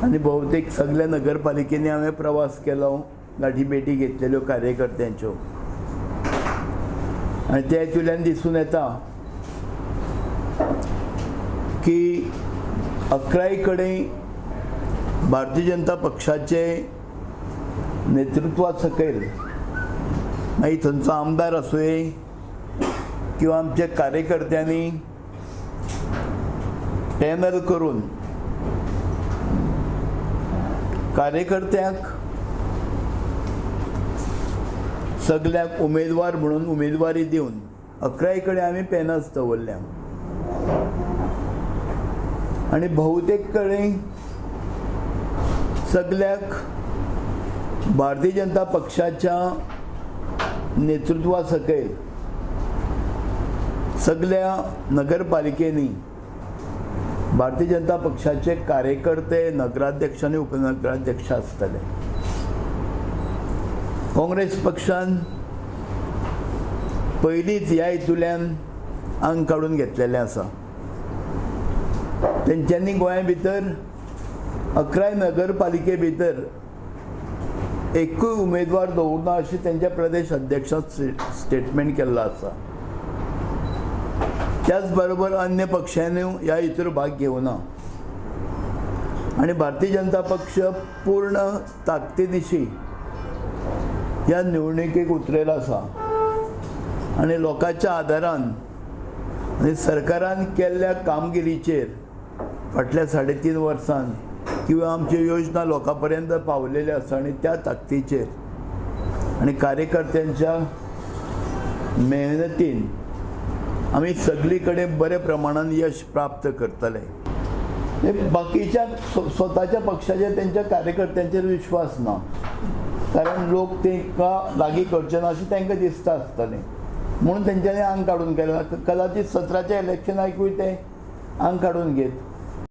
आनी बहुतेक सगळ्या नगरपालिकेंनी हांवें प्रवास केलो, गांठी भेटी घेतलेल्यो कार्यकर्त्यांच्यो आनी त्या हितूंतल्यान दिसून येता की 11 कडेन भारतीय जनता पक्षाचे नेतृत्वा सकयल मागीर थंयचो आमदार आसुये किंवा आमच्या कार्यकर्त्यांनी पॅनल करून कार्यकर्त्यांक सगळ्यांक उमेदवार म्हणून उमेदवारी दिवन 11 कडेन आमी पॅनल्स दवरल्या आनी बहुतेक कडेन सगळ्याक भारतीय जनता पक्षाच्या नेतृत्वा सकयल सगळ्या नगरपालिकेंनी भारतीय जनता पक्षाचे कार्यकर्ते नगराध्यक्ष आनी उपनगराध्यक्ष आसतले। काँग्रेस पक्षान पयलींच ह्या हितूंतल्यान आंग काडून घेतलेलें आसा। तेंच्यांनी गोंया भितर 11 नगरपालिके भितर एकूय उमेदवार दवरना अशें तेंच्या प्रदेश अध्यक्षान स्टेटमेंट केल्लो आसा। त्याच बरोबर अन्य पक्षांनी ह्या हितूर भाग घेवना आनी भारतीय जनता पक्ष पूर्ण ताकदीनिशी ह्या निवडणुकेक उतरेलो आसा आनी लोकांच्या आदारान आनी सरकारान केल्ल्या कामगिरीचेर फाटल्या 3.5 वर्सान किंवा आमच्यो योजना लोकां पर्यंत पावलेल्यो आसा आनी त्या ताकदीचेर आनी कार्यकर्त्यांच्या मेहनतीन आमी सगळी कडेन बऱ्या प्रमाणान यश प्राप्त करतले। बाकीच्या स्वताच्या पक्षाचेर तेंच्या कार्यकर्त्यांचेर विश्वास ना, कारण लोक तांकां लागीं करचे ना अशें तांकां दिसता आसतलें म्हणून तेंच्यांनी आंग काडून केलें। कदाचित 17च्या इलेक्शनाकूय ते आंग काडून घेत।